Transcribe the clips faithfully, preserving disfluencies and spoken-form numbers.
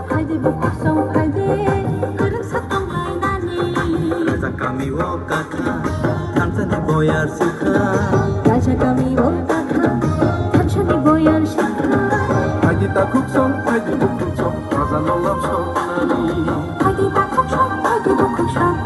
Phaidi bukhuk song phaidi, kwrwngsa tonglainani. Raja kami o katha, thansani boyar sikha. Raja kami o katha, thansani boyar sikha. Phaidi takhuk song, phaidi bukhuk song, raja no love song nani. Phaidi takhuk song, phaidi bukhuk song.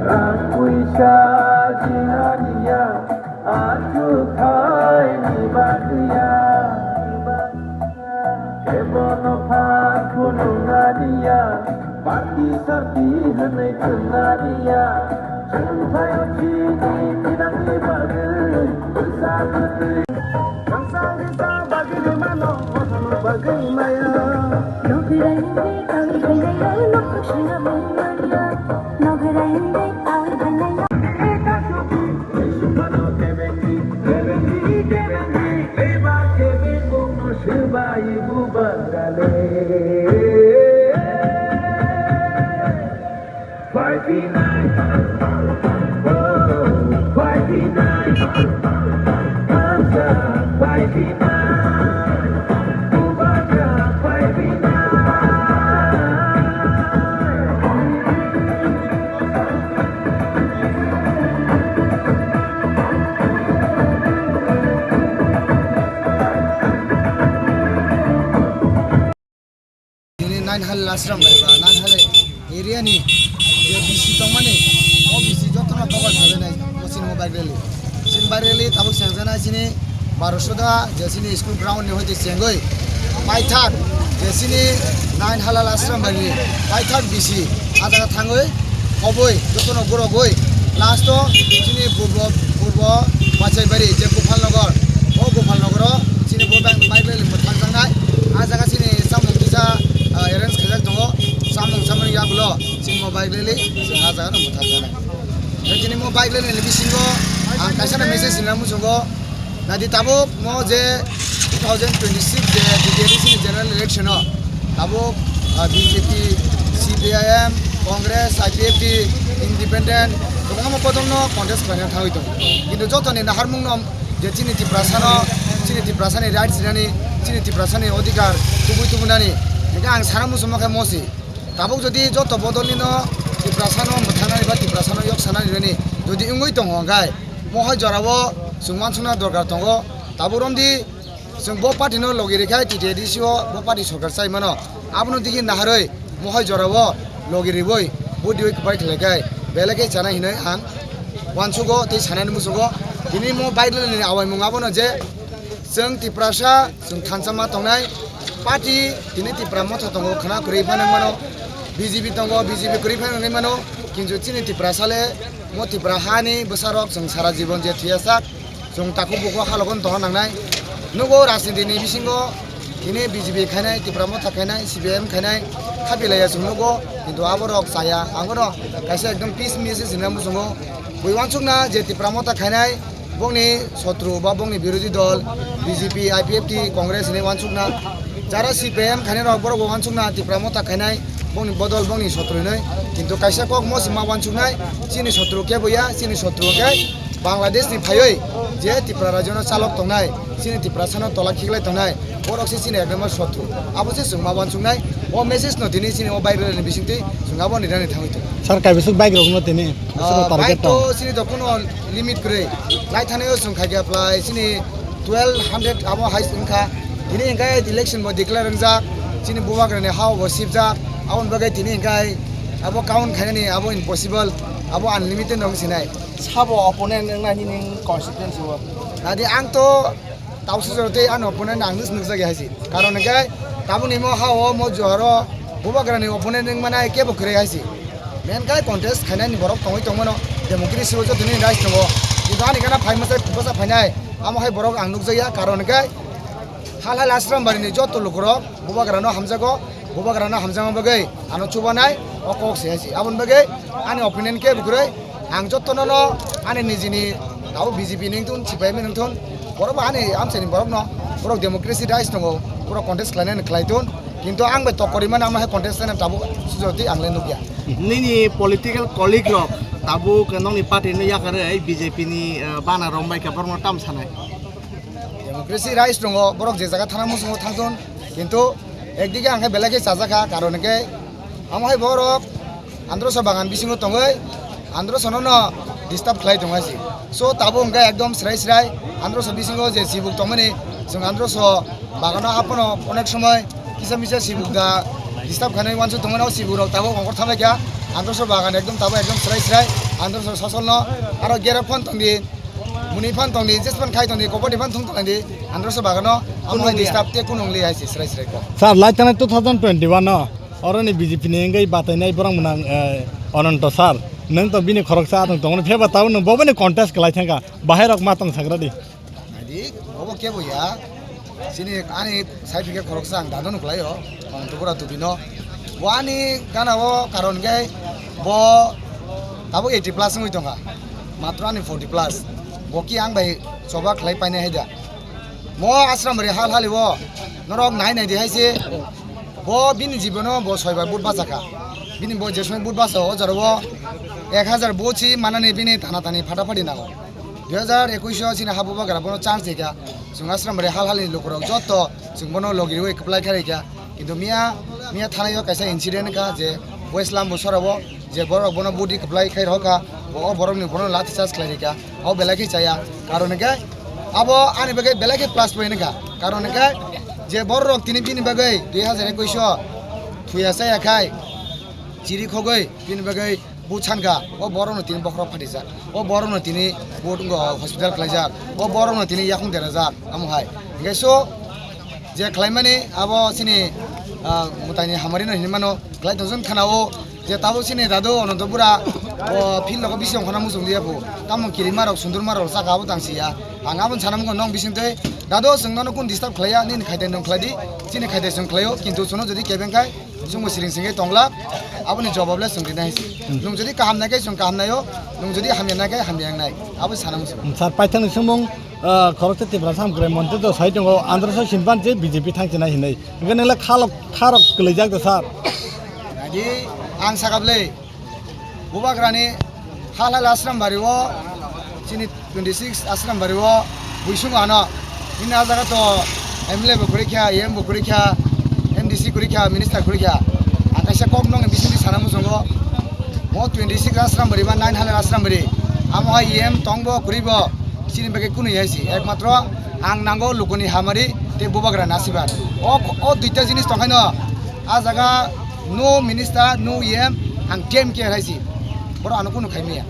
Rang puisa jinani ya, achukthai ni bagwi ya. Kebono phan phunuknani ya, party sarti hwnwi thwngna liya, chwng thaio chini thinangni bagwi bwsa kwtwi. Rangchak risa bagwi rwmano, mothano bagwi maya. Nokrai hwnwi kawi phainaino, nokthok swnamwi manya. Nokrai hwnwi kawi phainaino. Sumano kebengi, kebengi, kebengi. Beba kebengkokno swbai bubagrale. Fighting night, oh, fighting night. Pansa fighting night, bubagra fighting night. Nini nine hal ashram bai ba, nine hal area ni je B C tongmani, o B C jotono cover khainai, o chini mobile rally. Chini mobile rally tabuk sengjaknai chini Barosoda je chini school ground ni hoite chengwi paithak je chini nine halal ashram bai ni paithak B C a jaga thangwi khobwi jotono gorogwi last o chini purbo purbo Bachaibari je Gopalnagar, o Gopalnagar o chini bo bike rally mwthangjaknai. A jaga chini chamung kisa, ah, arrange khaijak tongo, chamung chamani yagulo chini bo bike rally chini a jaga no mwthangjaknai. Tei tini mo bike rally ni bisingo ang kaisa na message sinna muchungo. Naidi tabuk mo je two thousand twenty-six je T T A D C ni general election o tabuk, ah, B J P, C P I M, Congress, I P F T, Independent kwbangma bodol no contest khlaina thangwi tongo. Kintu jotoni naharmung no je chini Tiprasa no, chini Tiprasa ni rights rinani, chini Tiprasa ni odhikar tubui tubunani, hingke ang sana muchungma khe mosi. Tabuk jodi joto bodolni no Tiprasa no mwthangnani ba Tiprasa no yok sanani rwni jodi wngwi tongo hwnkhe, mohai jorao chwng uansukna dorkar tongo. Tabuk romdi chwng bo party no logi rikha T T A D C o bo party sorkar chai mano. Abono digi naharwi mohai jorao logi riwi vote riwi kwbai khlai khe belai khe chanai hinwi ang Uansugo tei sanani muchungo tini mo bairalni awaimung abono je chwng Tiprasa chwng thansa ma tongnai party tini Tipra Motha tongo khwna kwrwi phano mano, B J P tongo B J P kwrwi phano wngwi mano, kintu chini Tiprasa le mo Tipra hani bwsarok chwng sara jibon je thuya sak chwng takhuk bukhuk halogo tongna nangnai. Nugo rajniti ni bisingo tini B J P khainai, Tipra Motha khainai, C P I M khainai, khapi laiya chwng nugo, kintu aborok chaya. Ang bono kaisa ekdom peace message hinwi muchungo. Bui uansukna je Tipra Motha khainai, bongni sotru ba bongni birodhi dol B J P, I P F T, Congress hinwi uansukna. Jara C P I M khainai rok borok bo uansukna Tipra Motha khainai, bongni bodol bongni sotru hinwi. Kintu kaisa kok mo se ma uansuknai, chini sotru kebo ya, chini sotru khe Bangladesh ni phaiwi je Tipra rajyo no chalok tongnai, chini Tiprasa no tola khiklai tongnai, borok se chini ekdom sotru. Abo se chwng ma uansuknai, o message no tini chini o bairalni bisingtwi chwng abo ni rani thangwi tongo. Sir, kaibisuk bike rok no tini, ah, target bike to chini to kuno limit kwrwi. Lai thani o chwng khaikhe apply chini twelve hundred abo hai wngkha. Tini hwnkhe election bo declare wngjak, chini bubagrani ha bo sibjak, aboni bagwi tini hwnkhe abo count khainani abo impossible, abo unlimited no wngsinai. Sabo opponent wngna nini constituency o? Nadi ang to tausi jora tei ani opponent ang nus nukjagya haisi. Karon hwnkhe tabukni mo ha o mo johoro bubagrani opponent wngmana kebo kwrwi haisi. Main khe contest khainani borok tongwi tongmano, democracy o jotoni rights tongo. Kintu ani gana phai mwsai bwsa phainai, amo hai borok ang nukjakya, karon hwnkhe hal hal Ashram Bari ni joto lukurok bubagrano hamjago, bubagrano hamjakma bagwi ano chubanai o kok se haisi. Aboni bagwi ani opinion kebo kwrwi, ang jotono no ani nijini abo B J P ni wngthun, C P I M ni wngthun, borok bo ani amchaini borok no, borok democracy rights tongo, borok contest khlainani khlaithun. Kintu ang bai tokkori mani amo hai contest khlaina tabuk sujoti ang le nukya. Nini political colleague rok tabuk nokni party no yakarwi B J P ni, eh, bana rombai khe borokno tam sanai? Democracy rights tongo, borok je jaga thana muchungo thangthun, kintu ekdige ang khe belai khe chajakha, karon hwnkhe amo hai borok androso bagan bisingo tongwi androso no no disturb khlai tongo haisi. So tabuk hwnkhe ekdom srai srai androso bisingo je chibuk tongmani, chwng androso bagano aphano onek somoi kisa misa chibuk da disturb khainai uansuk tongmani, o chibuk rok tabuk ongkhor thamlaikha. Androso bagan ekdom tabuk ekdom srai srai androso sosol no aro gera phone tongdi, muni phone tongdi, jespan khai tongdi, kobadi phone thung tongdi, androso bagano amo hai disturb te kunung li haisi srai srai ko. Sir, lai thani two thousand twenty-one no oroni B J P ni wngwi batainai borok mwnang, eh, Ananto sir. Nwng to bini khoroksa atwng tongmani phiyaba tabuk nwng bo bini contest khlai thangkha. Bahai rok ma tong sagra di. Adi, bobo kebo ya. Chini ani side hwnkhe khoroksa ang dano nukhlaio. Ananto bura tubino. Bo ani gana o karon hwnkhe bo tabuk eighty plus wngwi tongkha. Matro ani forty plus. Bo ki ang bai choba khlai painai haida. Mo Ashram Bari hal hali o norok nai nai di hai se. Bo bini jibono bo soibar but bachakha. Bini bo je somoi but bacha o jora o ek hazar but si manani bini thana thani phata phati nango. Dui hazar ekush o chini ha bubagra bono chance dikha. Chwng Ashram Bari hal hali ni lukurok joto chwng bono logi rwi kwplai kharikha. Kintu miya, miya thanai o kaisa incident wngkha je West Lambu sora o je borok bono budi kwplai khai rokha, bo o borokni bono lathi charge khlai rikha, abo belai khe chaya. Karon hwnkhe abo ani bagwi belai khe plus point wngkha. Karon hwnkhe je borok tini bini bagwi dui hazar ekush o thuya chaya khai chiri khogwi bini bagwi but sankha, o borokno tini bokhorok phatijak, o borokno tini but wngkha hospital khlaijak, o borokno tini yakung derajak, amo hai. Hwnkhe so je khlaimani abo chini, ah, mwtaini hamari no hinwi mano, khlai tongsa khana o je tabuk chini dadu Ananto bura o field o bisi ongkhorna muchung liya bo, tamo kirima rok sundurma rok saka abo tang siya. Ang aboni sana mukha nong bising tei dadu chwng nono kun disturb khlaiya, nini khaidai nwng khlai di, chini khaidai chwng khlaio, kintu chwngno jodi kebeng khai chwngbo siring singwi tongla, aboni jawab le chwng rinai se. Nwng jodi kaham nai khe chwng kaham naio, nwng jodi hamya nai khe hamya wngnai, abo sana muchung. Sir, paithakni swngmung, ah, khoroksa Tipra Samkrai montri to sai tongo, androso simpan se B J P thang chinai hinwi. Hwnkhe nwngle khalok, kharok kwlaijak de sir. Nadi ang sakable bubagrani hal hal Ashram Bari o chini twenty six Ashram Bari o buisung ano. Nini a jaga to M L A bo kwrwi kha, E M bo kwrwi kha, M D C kwrwi kha, minister kwrwi kha. Ang kaisa kok nokni bisingtwi sana muchungo. Mo twenty six Ashram Bari ba nine hal Ashram Bari. Amo hai E M tong bo kwrwi bo. Chini bagwi kunu ya si. Ekmatro ang nango lukuni hamari tei bubagra nasibar. O, o duita jinis tongkhaino a jaga no minister, no E M, ang D M K hai si. Boro ano kunu khaimaya.